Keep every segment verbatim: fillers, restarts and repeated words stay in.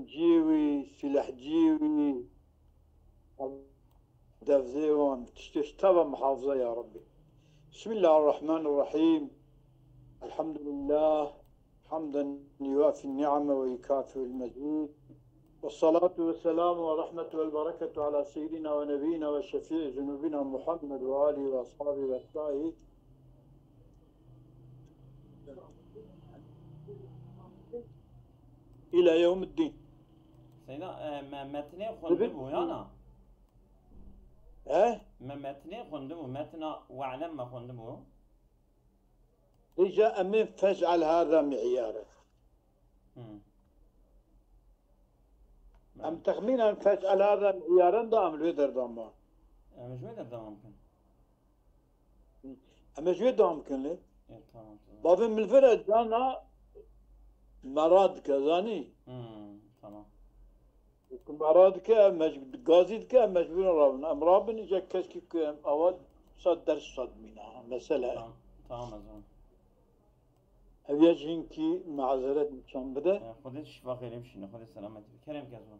ciyê wî, sîlehciyê wî, devzê wan, tiştê ji teva muhafiza ya Rabbî. Bismillahirrahmanirrahîm. Elhamdülillah. حمدا يوافي النعم ويكافئ المزيد. والصلاة والسلام والرحمة والبركة على سيدنا ونبينا وشفيع ذنوبنا محمد وآله وأصحابه وأتباعه إلى يوم الدين. Seyda, e, me metnê xwendibû, ya na? He? Me metnê xwendibû, metna We'lem me xwendibû. Rica em ê فاجعل هذا معيارا. Hmm. Em texmînen فاجعل هذا معيارا da em li wê derda ma. Em ji wê derda ma bikin. Em ê ji wê dewam bikin lê. E, tamam, tamam. Bavê min li vir e, cana me radike, zanî? Hmm, tamam. Ku me radike, em mec-, gazî dike, em mecbûr in rabin. Em rabin, îca keşkî ku em awa sed ders sed mîna. Mesele. Tamam, tamam, ez wan. Ev ya ji hinkî mazeret nîşan bide. E, Xwedê şifa xêrê bişîne, Xwedê selamet bike. Kerem ke ez wan.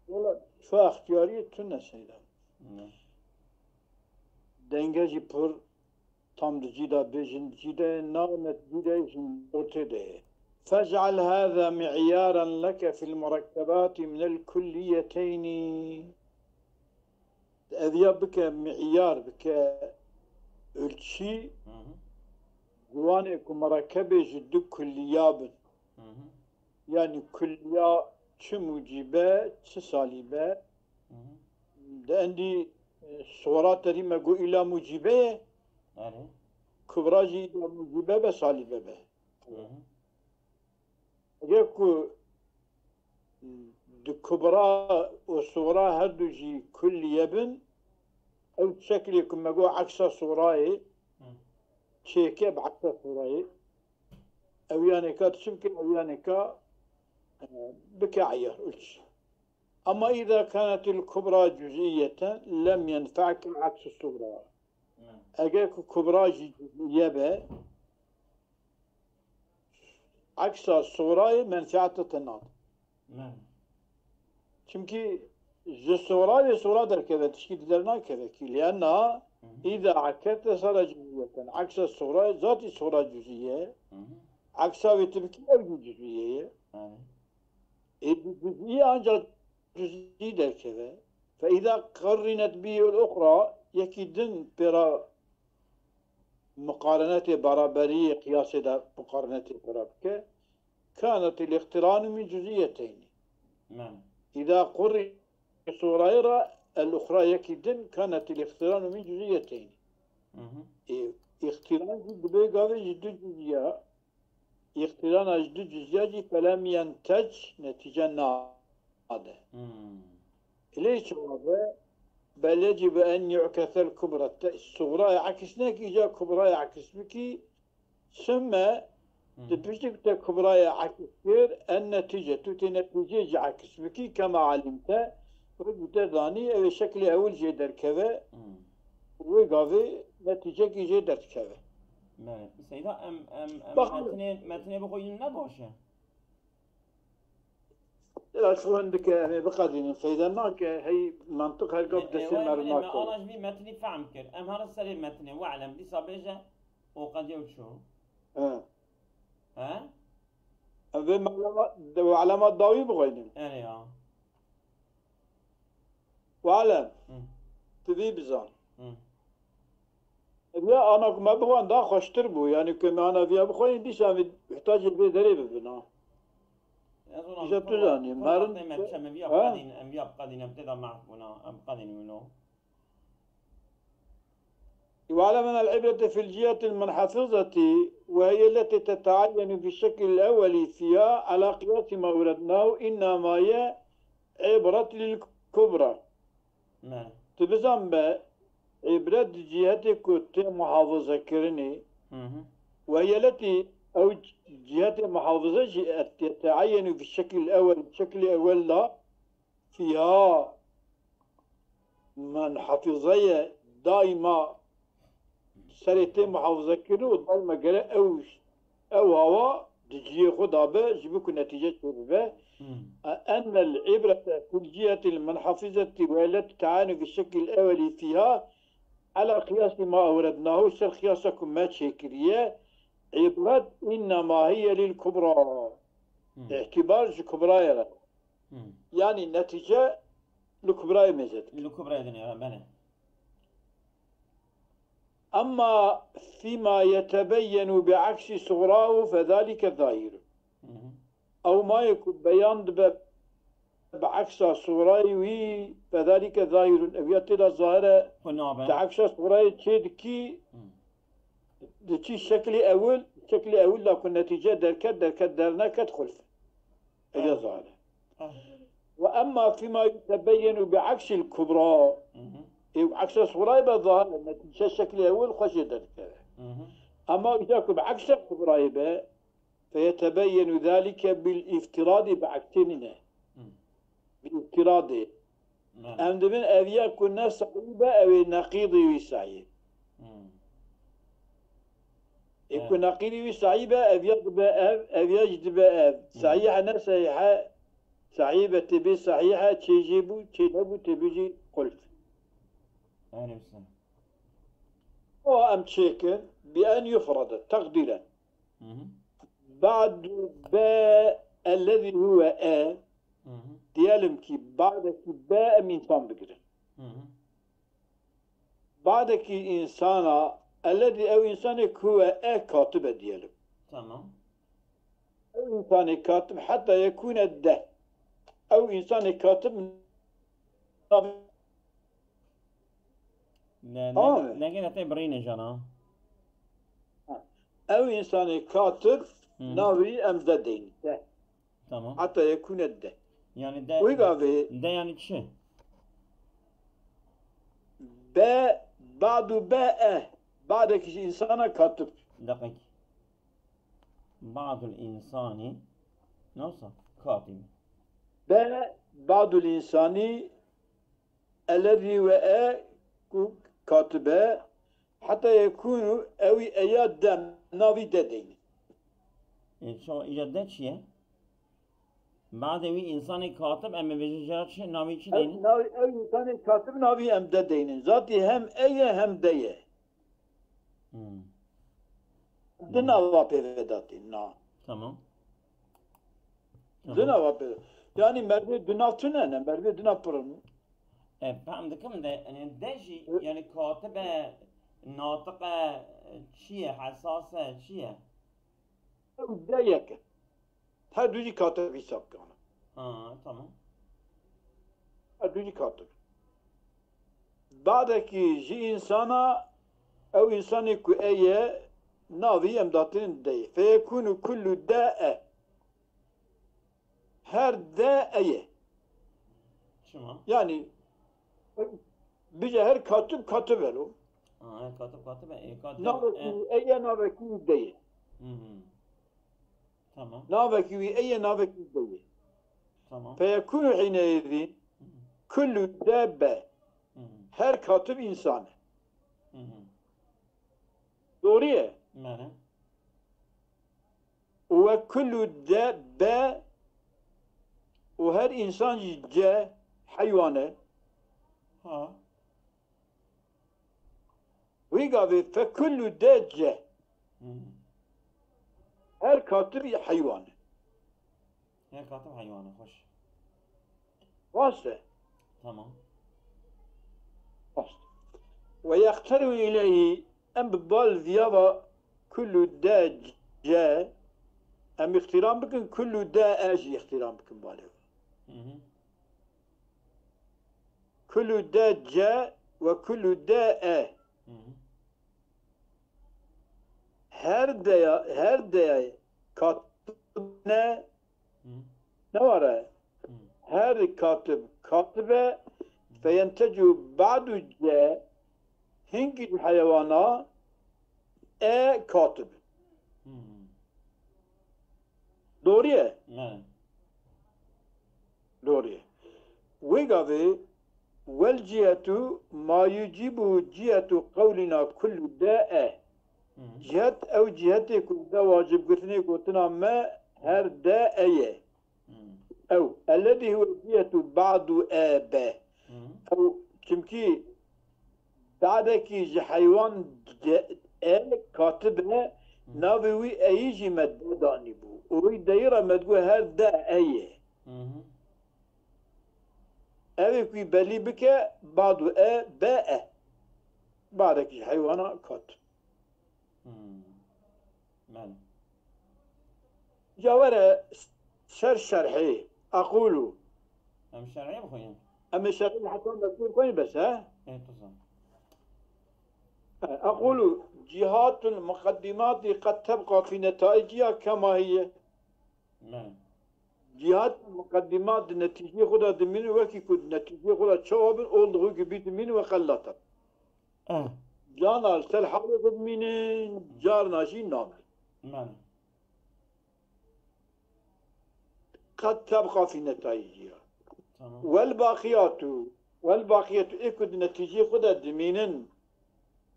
Wala, şifa extiyariyê tune Seyda. Ne. Denge jî pir tam di cî de bêjin, di cî de ye, na ne di cî de ye, jin ortê de ye. فاجعل هذا معيارا لك في المركبات من الكليتين. Ev ya bike mi'yar, bike ölçî, Hı hı. Ciwanê ku merekebê ji du kulliya bin. Hı hı. Yanî kulliya çi mucîbe, çi salîbe. Hı hı. Di endî, e, sora terî me got îla mucîbe ye, Erê. Kubra jî îla mucîbe be, salîbe be. Hı hı. Eger ku di Kubra û Sora her du jî kulliye bin, ew şeklê ku me got eksa Sorayê, Hı. çêke bi eksa Sorayê, ew yanêka tu çi bike, ew yanêka, e, bike eyar, ulç. Ama îza kanetil kubra cuz'iyeten lem yenfe'ke eksu sura. Hı. Eger ku kubra jî cuz'iye be, eksa surayê menfiata te nade. Hı. Çimkî ji sura vê sura derkeve, tişkî di der nakeve kî. Lianna Hı hı. îza ekerte sara cuz'iyeten. Eksa sura, zatî sura cuz'iye. Hı hı. Eksa wê tu bikî ew jî cuz'iye ye. Erê. Ê bi cuz'î ancak cuz'î derkeve. Fe îza qurrinet bî el uxra, yekî din pêra muqarenetê, beraberiyê, qiyasê de muqarenetê pêra bike. Kanetil iqtiranu min cuz'iyeteyn. Men. Îza qurri surayê re el uxra, yekî din, kanetil iqtiranu min cuz'iyeteyn. Hı hı. Ê, îqtiran jî dibe gavê ji du cuz'iya. Îqtirana ji du cuz'iya jî felem yentec, netîce nade. Hmm. Lê çawa be? Bel yecib en yu'kesel kubra. Te sugrayê ekis nekî, îca kubrayê ekis bikî. Sümme Hmm. Di piştî ku te kubrayê ekis kir, en netîce, tu tê netîceyê jî ekis bikî, kema alimte, wek bi te zanî, ew ê şeklê ewil jê derkeve, Hmm. wê gavê netîcekî jê derdikeve. Belê. Seyda, em, em, em Bak- metnê, metnê bixwînin ne baş e? Biraz xwendike, em ê biqedînin, feyde nake, hey mantiq her gap destê merima Me kewt. ana ji vî metnî fehm kir. Em herin serê metnê, we'lem, dîsa bêje, û qediye û çû. He. He? Em vê me'lema, we'lema dawî bixwînin. Erê ya. We'lem, Hı. Tu vî bizan. Hı. Ya ana ku me bixwend da xweştir bû. Yanî ku me ana viya bixweyîn, dîsa em vê, heta jî vê derê bibin ha. Ez ona Îja tu zanî, em merin em çem em viya ha? Qedîn, em viya Qedîn, em tê da mahf bûna, em Qedîn wîno. واعلم أن العبرة في الجهة المنحفظة وهي التي تتعين في الشكل الأول فيها على قياس ما أوردناه، إنما هي عبرة للكبرى. Me. Tu bizan be, îbret di cihetê ku tê muhafazekirinê, Hı hı. وهي التي، ew cihetê muhafaze jî, يتعين في الشكل الأول, şeklê ewel da, فيها من حفظه, daîma serê tê muhafazekirin û daîma gere ew, ew hawa di cihê xwe da be, ji bo ku netîce çêbibe. Hı. أن العبرة في الجهة المنحفظة وآلة التعاني في الشكل الأولي فيها على قياس ما أوردناه, ser qiyasa ku me çêkiriye, ibret innema hiye lil kubra. Hmm. Îtibar ji kubrayê re. Hmm. Yani netice li kubrayê mêze dike. Li kubrayê dinê, ha, belê. Emma fîma yetebeyyenu bi aksi suğrahu fezalike zahirun. Hı hı. Ew mayê ku beyan dibe bi eksa suğrayê wî, fezalike zahirun. Ev ya tê de zahir e. Xwe nabe. Te eksa suğrayê çê dikî, Hı. diçî şeklê ewil, şeklê ewil de ku netîce derket, derket derneket xulf. Ev ya zahir e. Hı. Ve emma fîma yetebeyyenu bi eksil kubra. Hı hı. Ê, eksa suğrayê be zahir e, netîce şeklê ewil xwe jê derdikeve. Hı hı. Ama îca ku bi eksa kubrayê be, feyetebeyyenu zalike bil iftiradi bi eksê nîne. Hı. Bi iftiradê. Evet. Em dibin ev ya ku ne sahî be, ew ê neqîdî wî sahî. Hmm. Ê ku Evet. neqîdî wî sahî be, ev ya dibe ev, ev ya jî dibe ev. Hmm. Sahîh e, ne sahîh e, sahîh be, tê bê sahîh e, çê jê bû, çê nebû, tê bê jî qulf. Ehlî wisa. O em çêkin, bi en yufrade, teqdîren. Hı hı. Ba'du be ellezî huve e, Hı hı. Diyelim ki ba'dekî be em însan bigirin. Hı hı. Ba'dekî însana, ellezî ew însanê ku huve e katib e diyelim. Tamam. Ew însanê katib heta yekûne de. Ew însanê katib Ne, Tamam ne, mı? ne gene te birîne jana. Ha. Ew însanê katib Hı. navî em de deynin. De. Tamam. Heta yekûne de. Yani de, Wî gavê de yani çi? Be, ba'du be e. Ba'dekî ji însana katib. Deqek. Ba'dul insani nasıl? Katib. Be, ba'dul insani ellezî ve e ku katibe, heta yekûnu ewî eya dem, navî de deynin. E, çawa îca de çi ye? Badê wî însanê katib, em ê bêjin jara çi? Navî çi Ew, deynin? navî, ew însanê katib navî em de deynin. Zatî hem e ye hem de ye. Hmm. Di Hı. nava pê ve datî, na. Tamam. Di Tamam. nava pê. Yani mervê di nav tune ne, mervê di nav pir in. E, fehm dikim de, yani de jî, Hı. yani katibe, natiqe, çi ye, hesase, çi ye? Ew de yek e. Her du jî katib hesab kirine. Ha, tamam. Her du jî katib. Badekî ji însana, ew însanê ku e ye, navî em datin de ye. Feyekûnu kullu de e. Her de e ye. Çima? Yani, bije her katib katib e lo. Ha, her katib katib e. E, katib, Navekî e. wî e ye, navekî wî de ye. Hı hı. Tamam. Navekî wî e ye, navekî wî de ye. Tamam. Feyekûnu hîneyêdî Hı hı. kullu de be. Hı hı. Her katib însan e. Hı hı. Doğru ye. Bele. Û we kullu de be û her însan jî ce heywan e. Ha. Wî gavê fe kullu de ce. Hı. Her katibî heywan e. Her katib heywan e, xweş. Rast e. Tamam. Rast. Ve yeqteru ileyhi, em bi bal viya va kullu de ce, em îxtîram bikin, kullu de e jî îxtîram bikin balê. Hı hı. Kullu de ce ve kullu de e. Hı hı. Her deya, her deya katib ne, Hı. ne var e? Hı. Her katib katib e, feyentecu ba'du ce, hingî heyewana e katib. Hı. Doğru ye? Ne. Doğru ye. Wê gavê, wel cihetu ma yucibu cihetu qewlina kullu de e. Hı hı. Cihet, ew cihetê ku de wacibgirtinê gotina me her de e ye. Hı. Ew, ellezî huwe cihetu ba'du e be. Hı. Ew, çimkî badekî ji heywan de, e katibe, Hı. navê wî eyî jî me de danîbû. Û wî deyî re me digot her de e ye. Hı hı. Ew ê ku wî belî bike, ba'du e be e. Badekî ji heywana kat. Hmm. Belê. Ca were ser şerhê. Aqulu. Em şerhê bixwînin. Em ê şerhê heta mezkûr xwînin bes, he? Ê, qizim. He, aqulu, cihatul muqaddimati qed tebqa fî netaiciha kema hiye. Belê. Cihat muqeddimat di netîceyê xwe de dimînin, wekî ku di netîceyê xwe de çawa bin, ol dixwe ku bî dimînin we qellata. Eh. Carna li ser halê xwe dimînin, carna jî namînin. Belê. Qed tebqa fî netayiciha. Tamam. Wel baqiyatu, wel baqiyatu, ê ku di netîceyê xwe de dimînin,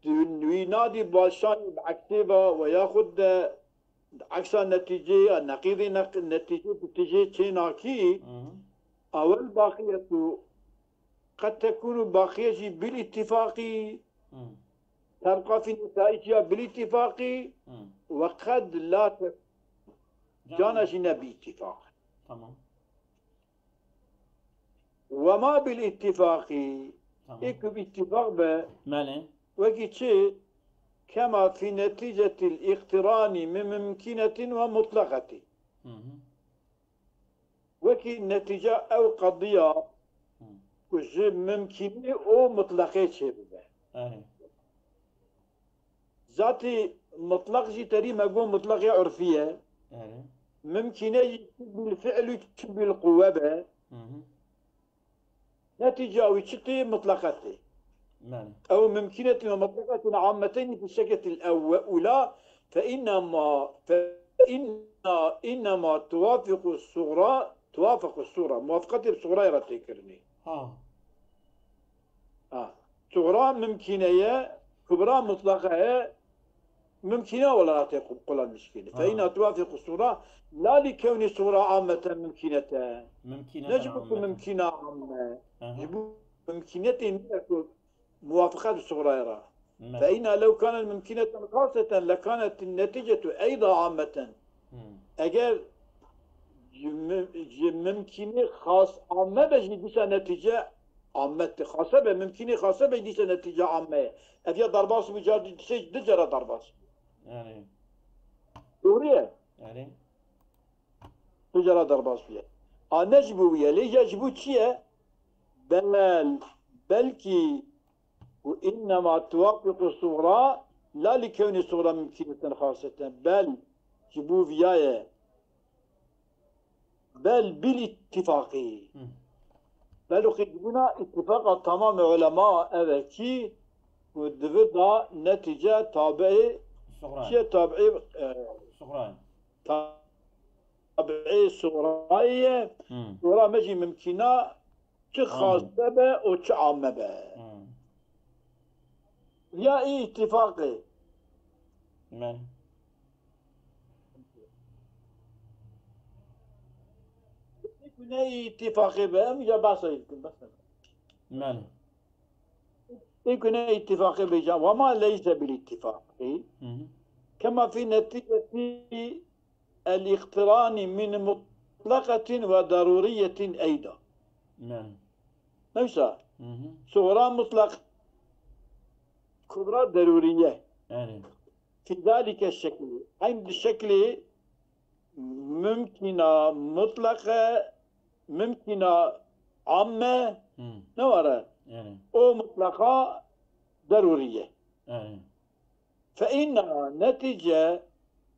di wî nadî başanî bi eksê ve we yaxud de Eksa netîcê ya neqîdê neq-, netîcê bi tijê çênakî, Hı hı. ewel baqiyetu qed tekûnu baqiye jî bil îttifaqî, Hı. tebqa fî netaic ya bil îttifaqî Hı. ve qed la te-, Cana cana jî ne bi îttifaq. Tamam. Ve ma bil îttifaqî. Tamam. Ê ku bi îttifaq be. Belê. Wekî çi? Kema fî netîcetil îqtiranî min mimkînetin ve mutleqetî. Hı hı. Wekî netîca ew qediya Hı. ku ji mimkînê û mutleqê çêbibe. Erê. Zatî mutlaq jî terî me got mutlaq ya urfî ye. Erê. Mimkîne jî çi bil fi'l û çi bil quwe be. Hı hı. Netîca wî çi tê? Mutlaqetê. Belê. Ew mimkînetin ve mutlaqetin ammeteyn fi şeketil ewe-, ula fe innema, fe inna, innema tuwafiqu sugra, tuwafiqu sugra. Muwafaqetê bi sugrayê re tê kirinê. Ha. Ha. Sugra mimkîne ye, kubra mutlaqa ye, mimkîne wela tê qu-, qulanmiş kirin. Ha. Fe inna tuwafiqu sugra, la li kewnî sugra ammeten mimkînete. Mimkîneten Ne ji bo ku ammeten. mimkîna amme. Aha. Ji bo mimkînetê nîne ku muwafiqet bi sugrayê re. Me. Fe inna lew kanet mimkîneten xaseten lekanet neticetu eyda ammeten. Hmm. Eger ji mim-, ji mimkînê xas amme be jî dîsa netîce amme tê. Xase be, mimkînê xase be dîsa netîce amme ye. Ev ya derbas bû, car dî-, sê, du cara derbas bû. Erê. Doğru ye. Erê. Du cara derbas bûye. A ne ji bo wî ye, lê ya ji bo çi ye? Bel, belkî û innema tuwafiqu sugra, la li kewnî sugra mimkîneten xaseten. Bel, ji bo viya ye. Bel bil ittifaqî. Hı. Bel û qîdbûna ittifaqa tamamê ulema ev e kî ku divi da netîce tabi'ê Sugra. çi ye? Tabi'ê, e, Sugra. tabi'ê sugrayê ye. Hı. Sugra me jî mimkîna çi Amin. xase be û çi amme be. Hı. Ya î îttifaqê. Me. Ê ku ne îttifaqê be, em ya behsa yê dikin, behsa. Belê. Ê ku ne îttifaqê be, ya, ve ma leyse bil îttifaqî. Hı hı. Kema fî netîcetî el îqtiranî min mutleqetin ve daruriyetin eyda. Belê. Neyse. Hı hı. Sugra mutlaq, kubra daruriye. Erê. Fî zalike şekli. Eyn di şeklê mimkîna mutlaqe, mimkîna amme Hı. ne were. Erê. O mutlaqa daruriye. Erê. Fe inna netice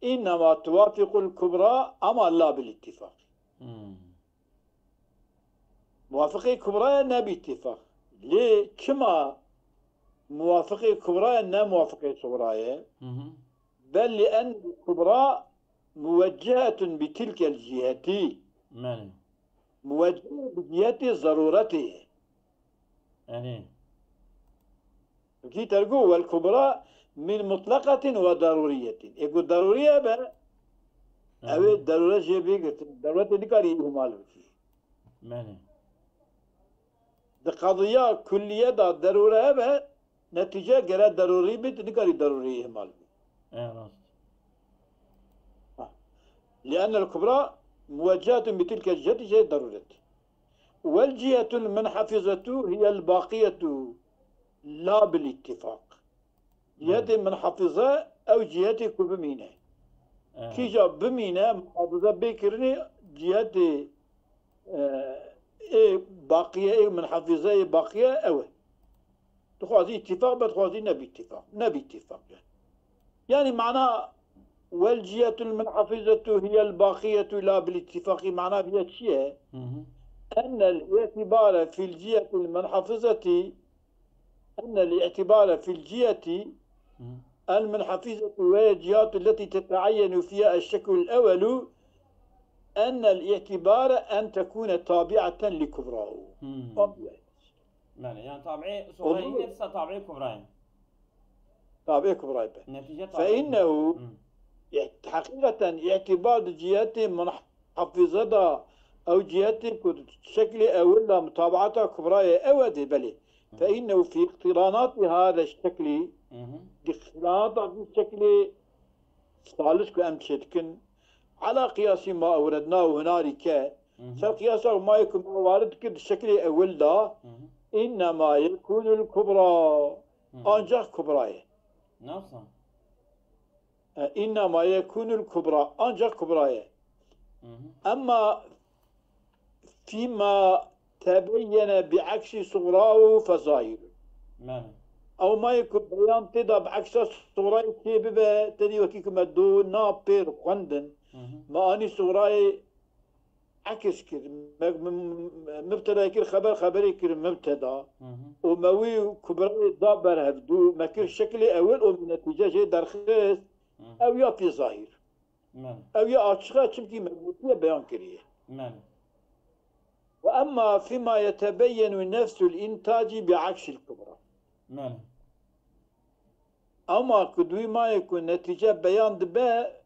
innema tuwafiqul kubra ama la bil ittifaq. Hı. Muwafiqê kubra ye ne bi ittifaq. Lê çima muwafiqê kubra ye ne muwafiqê sugra ye? Hı hı. Bel li en kubra muweccihetun bi tilkel ciheti. Belê. Muweccih bi cihetê zeruretê ye. Erê. Kî tergo wel kubra min mutlaqatin ve daruriyetin. Ê ku daruriye be, Erê. ew ê darure jê bê girtin. Daruretê nikarî îhmal bikî. Belê. Di qediya kulliye de derûre hebe, netîce gere derûrî bî, tu nikarî derûrî îhmal bî. E, rast. لأن الكبرى موجهة بتلك الجهة جهة الضرورة. والجهة المنحفظة هي الباقية لا بالاتفاق. Cihetê minhafize ew cihetê ku bimîne. E, Kîja bimîne, muhafize bê kirinê cihetê, e, ê baqiye, ê minhafize, ê baqiye ew e. Dixwazî îtîfaq be, dixwazî nebî îtîfaq. Nebî îtîfaq be. Yani mana والجهة المنحفظة هي الباقية لا بالاتفاق, mana viya çi ye? hı hı. أن الاعتبار في الجهة المنحفظة أن الاعتبار في الجهة Hı. المنحفظة وهي الجهات التي تتعين فيها الشكل الأول أن الاعتبار أن تكون تابعة لكبراه. Hmm. Obvious. Belê, yani tabi'î suxrayê Olur. Nefsa tabi'î kubrayê. Tabi'î kubrayê be. Netice tabi'î. فإنه Hmm. Hakikaten îtibar di cihetê munhafize de ew cihetê ku şeklê ewil de mutabaata kubrayê ew e dê belê. فإنه في اقترانات هذا الشكل Hı hı. di iqtiranata vî şeklê salis ku em çêdikin على قياس ما أوردناه هنالك Hı hı. ser qiyasa mayê ku me warid kir di şeklê ewil de Hı hı. إنما يكون الكبرى Hı hı. ancak kubra ye. Nasıl? E, إنما يكون الكبرى ancak kubra ye. Hı hı. أما فيما تبين بعكس صغراه فظاهر. Belê. Ew mayê ku beyan tê de bi eksa suxrayê çê bibe, tenê wekî ku me do na pêr xwendin, Hı hı. me anî suxrayê ekis kir, me, me, me, mibtedayê kir xeber, xeberê kir mibteda. Hı hı. Û me wî kubrayê da ber hevdû, me kir şeklê ewil û me netîce jê derxist, Hı. ew ya fî zahîr. Belê. Ew ya açiq e, çimkî me gotiye beyan kiriye. Belê. وأما فيما يتبين نفس الإنتاج بعكس الكبرى. Belê. Ama ku di wî mayê ku netîce beyan dibe,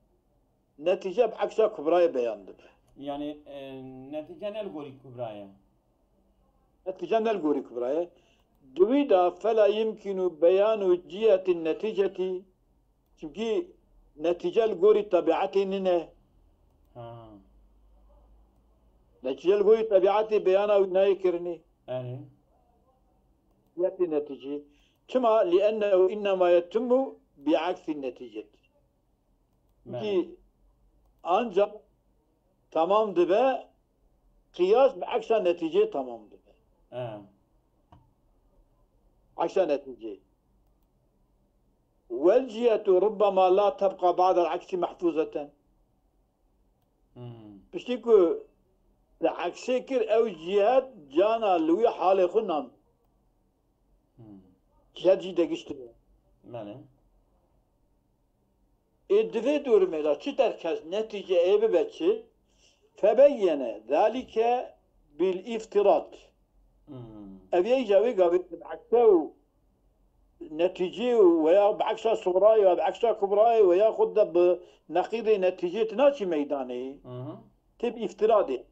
netîce bi eksa kubrayê beyan dibe. Yani e, netice ne li gorî kubrayê? Netîce ne li gorî kubrayê. Di wî de فلا يمكن بيان جهة النتيجة. Çimkî netîce li gorî tebiatê nîne. Ha. Netîce li gorî tebiatê beyana wî nayê kirinê. Erê. Yetê netîcî. Çima? لأنه إنما يتم بعكس النتيجة. Belê. Ki ancak tamam dibe, qiyas bi eksa neticê tamam dibe. E. Eksa neticê. والجهة ربما لا تبقى بعد العكس محفوظة. Hmm. Piştî ku te eksê kir, ew cihet cana li wî halê xwe nan. Hmm. Cihet jî degiştire. Belê. Ê di vê dormê de çi derkez netîce ê bibe çi? فبين ذلك بالافتراض. Hmm. Ev yê îca wê gavê bi ekse û netîcê û veya bi eksa suxrayê veya bi eksa kubrayê veya xwe de bi neqîdê netîcê tu naçî meydanê. Hı hı. Tê bi îftiradê.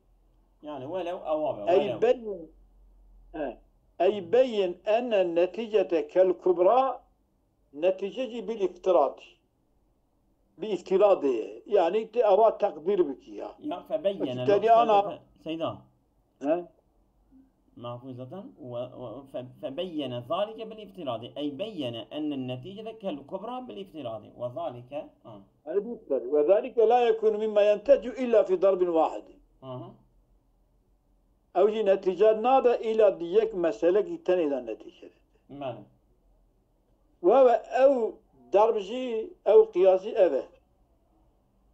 Yani welew ewa be, Ey welew. beyin, he. Ey beyin enne netîcete kel kubra netîce jî bil îftirad. Bi îftiradê ye. Yani te ewa teqdîr bikî ya. Ya febeyyene. Peki, tedî ana- Fe-, Seyda. He? Mahfuz zaten. Ve, ve, fe-, febeyyene zalike bil iftiradi. Ey beyyene ennen neticete kel kubra bil iftiradi. Ve zalike. Ha. Elbette. Ve zalike la yekunu mimma yentecu illa fi darbin wahidin. Hı hı. Ew jî netîce nade îla di yek meselekî tenê de netîce dide. Belê. Ve ve ew darb jî, ew qiyasî ev e.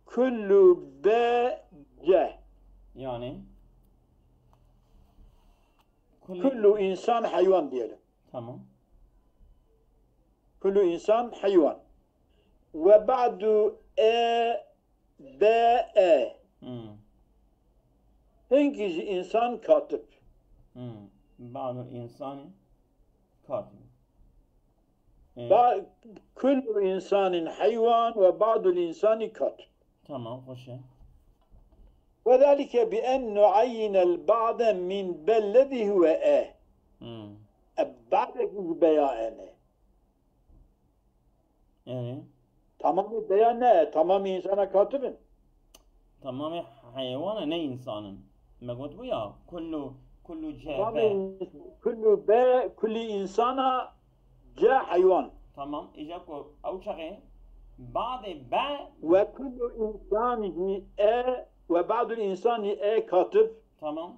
Kullu be ce. Yani kullu, Kullu insan heywan diyelim. Tamam. Kullu insan heywan. Ve ba'du e be e. Hmm. Hinkî jî insan katib. Hmm. Ba'dul insani katib. E, Ba-, kullu insanin heywan ve ba'dul insani katib. Tamam, hoş e. وذلك بأن نعين البعض من بل الذي هو e. Hmm. E, badekî ji beya ene. Yani Tamamê beya ne, tamamê insana katib in. Tamamê heywana ne insan in. Me got bû ya, kullu, kullu ce be. Tamamê kullu be, kulli insana ce heywan. Tamam, îca ku ew çaxê badê be, Ve kullu insanihi e, ve ba'dul insani e katib. Tamam.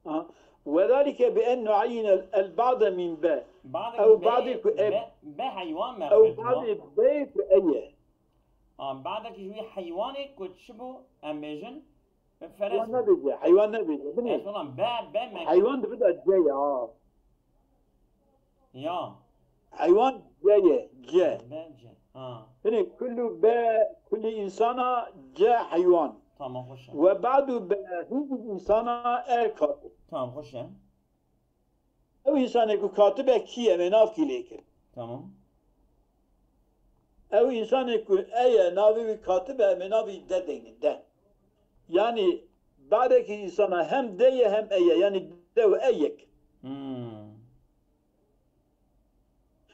Ha. Ve zalike bi en nu'ayyine el ba'de min be. Badê Ew be, badê ku e- be, be heywan me Ew kutma. badê be ku e ye. A, badekî ji wî heywanê ku çi bû, em bêjin, ferez Heywan bû. Nebêje, heywan nebêje. Binê. Ez olan be, be me Heywan dibida ce ya. Ya, Heywan ce ye, ce. be, ce. Ha, Binê kullu be, kulli insana ce heywan. Tamam, xweş e. Ve ba'du be, hîn insana e katib. Tamam, xweş e. Ew insanê ku katib e kî ye, me nav kî lê kir. Tamam. Ew insanê ku e ye, navê wî katib e, me navê de deynin, de. Yani badekî insana hem de ye hem e ye. Yani de û e yek. Hmm.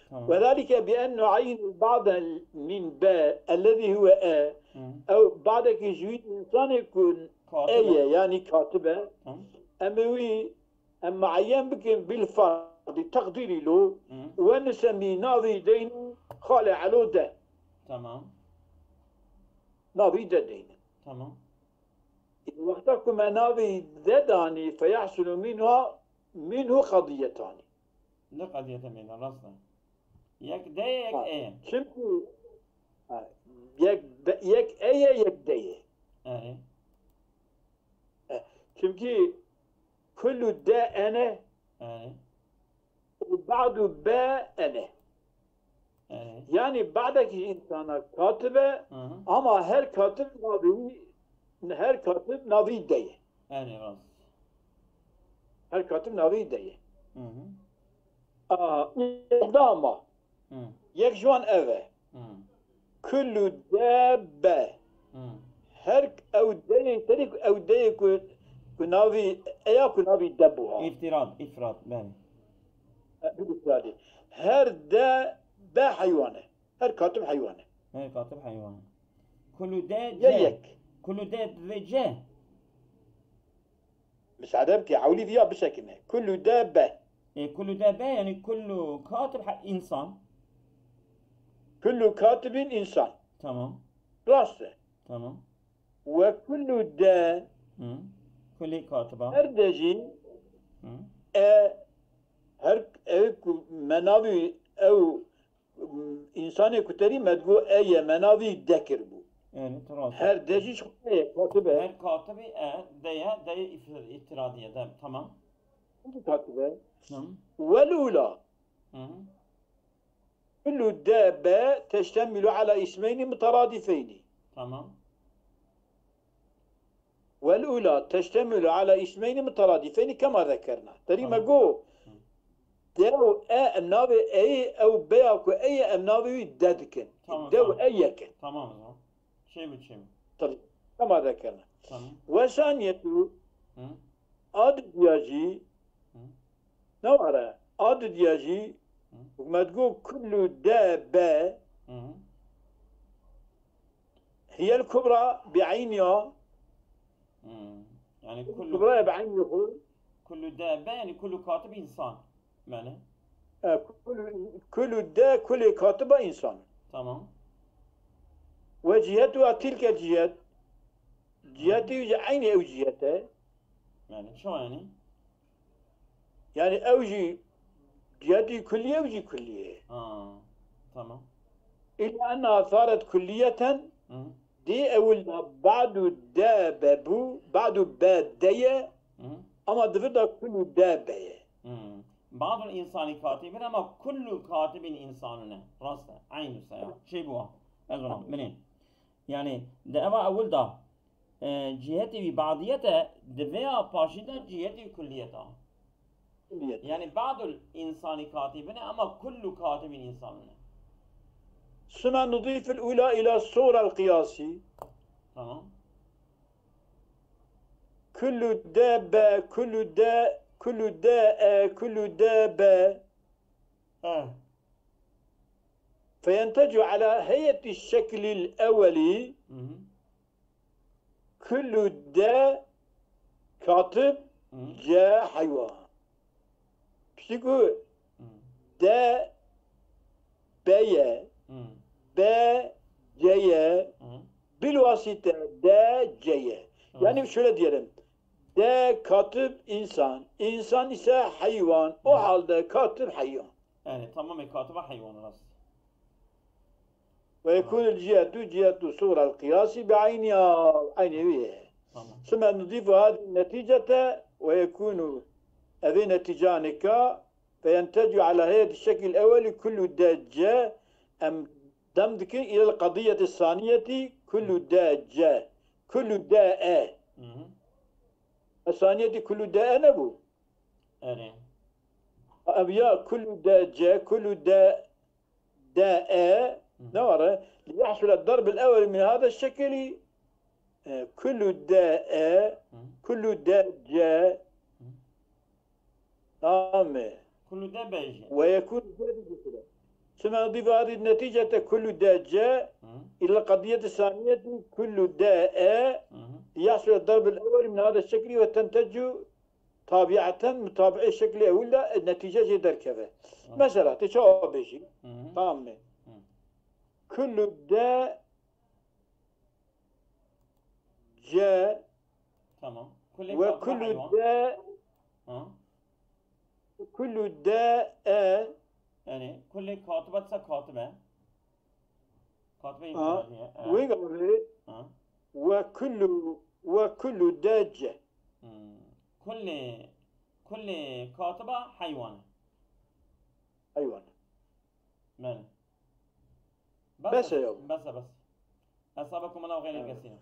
Tamam. Ve zalike bi en nu'ayyin ba'de min be ellezî huve e. Hı. Ew badekî ji wî insanê ku Katib e e. ye, yani katib e. Tamam. Em ê wî em muayyen bikin bil fardî, teqdîrî lo. Hı. Ve nisemî navî deyn xalê elo de. Tamam. Navî de deyn. Tamam. Wexta ku me navî de danî feyahsulu minha, minhu qadiyetanî. Ne qadiyete meydan, rast e. Yek de ye, yek Ha, e ye. Çimkî ha, yek, be- yek e ye, yek de ye. E, E, Çimkî kullu de ene e, û ba'du be ene. e. Yani badekî insana katib e, Hı hı. ama her katib navî, her katib navî de ye. E, rast. Her katib navî de ye. Hı hı. Aha, îhdama. Hı. Yek ji wan ev e. Hı. Kullu de be. Hı. Her ew deyê, serî ku ew deyê ku, ku navî eya ku navî de bû ha. İftirad, ifrad, belê. E, bir ifradî. Her de be heywan e. Her katib heywan e. Her katib heywan. Kullu de Ya ce. yek. Kullu de ve ce. Misade bike, ewlî viya bisekine. Kullu de be. E, kullu de be yani kullu katib ha- insan. Kullu katibin insan. Tamam. Rast e. Tamam. Ve kullu de Hı. Kulli katiba. her de jî Hı. e her ew ku me navî ew insanê ku terî me digo e ye me navî de kiribû. Evet, rast. Her de jî ji xwe ye katib e. Her katibi e, de ye, de ye if- iftiradiye de. Tamam. Katib e. Tamam. Vel ula. Hı hı. Kullu de be teştemilu ala ismeyni mutaradifeyni. Tamam. Vel ula teştemilu ala ismeyni mutaradifeyni kema zekerna. Terî me Tamam. go. De û e em navê eyê ew beya ku ey e em navê wî de dikin. Tamam, De û tamam. e yek e. Tamam o zaman. Şey bu şey bu. Tabii. Kema zekerna. Tamam. Ve saniyetû Hı. a didiya jî Hı. ne were. A didiya jî Hı. hikmet go kullu de be Hı hı. hiyel kubra bi eyniya. Hmm. Yani kullu, Kubra bi eyni xwe. Kullu de be yani kullu katib insan. Yani. E, kullu, kullu de kulê katiba insan. Tamam. Ve cihetu a tilke cihet. Ciheti ji eyni ew cihete. Yani ço yani? Yani ew jî cihetî kulliye, ew jî kulliye. Ha, tamam. Illa enna saret kulliyeten Hı. dê ewil de ba'du de be bû, ba'du be de ye, Hı. ama di vir de kullu de be ye. Hı. Ba'dul insani katibin ama kullu katibin insanune. Rast e. Aynı saya. Şey bu. Ez ona. Bilin. Yani de eva ewil da e, cihetê wî badiyet e, di vê ya paşî de cihetê wî kulliyet a. Kulliyet. Yani ba'dul insani katibine ama kullu katibin insanune. Süme nudîfil ula ila sura el qiyasî. Tamam. Kullu de be, kullu de, kullu de e, kullu de be. Ha. Feyentecu ala heyeti şeklil eveli Hı hı. kullu de katib Hı. ce heywan. Piştî ku Hı. de beye, Hı. be ceye, Hı. bilwasite de ceye. Yani Evet. şöyle diyelim. De katib insan, insan ise hayvan. O Hı. halde katib hayvan. Yani tamam e, katiba hayvanı rast. Ve yekûnul cihetu cihetu suğral qiyasi bi ayniha, aynî wî ye. Tamam. Sümme nudifu hadi neticete ve yekûnu, evê neticanika feyentecu ala heyeti şekil eveli kullu de ce, em dem dikin ilel qadiyeti saniyeti kullu de ce, kullu de e. Hı hı. E saniyeti kullu de e ne bu? Erê. Ev ya kullu de ce, kullu de de e, Hı hı. ne var e? Liyahsule darbil eveli min hada şekili, e, kullu de e, Hı. kullu de ce, Hı. Tamam mı? Kullu de bejî. Ve yekûn ziyade. Sümme nudifu hadi neticete kullu de ce Hı. ilel qadiyeti saniyeti kullu de e, Hı hı. liyahsule darbil eveli min hada şekli ve tentecu tabiaten mutabi'ê şekli evil de, e, netice jê derkeve. Mesela, te çawa bêjî? Hı hı. Tamam mı? Hı. Kullu de ce Tamam. Kulli ve katiba kullu hayvan. de Ha? kullu de e Yani kulli katiba ise katibe. Katibe Ha. imtiyazı. Wê gavê Ha. ve kullu ve kullu de ce. Hmm. Kulli, kulli katiba hayvan. Hayvan. Bele. Bes e ya. Bes e, bes. Esabekum Allah xeyr Evet. kesîre.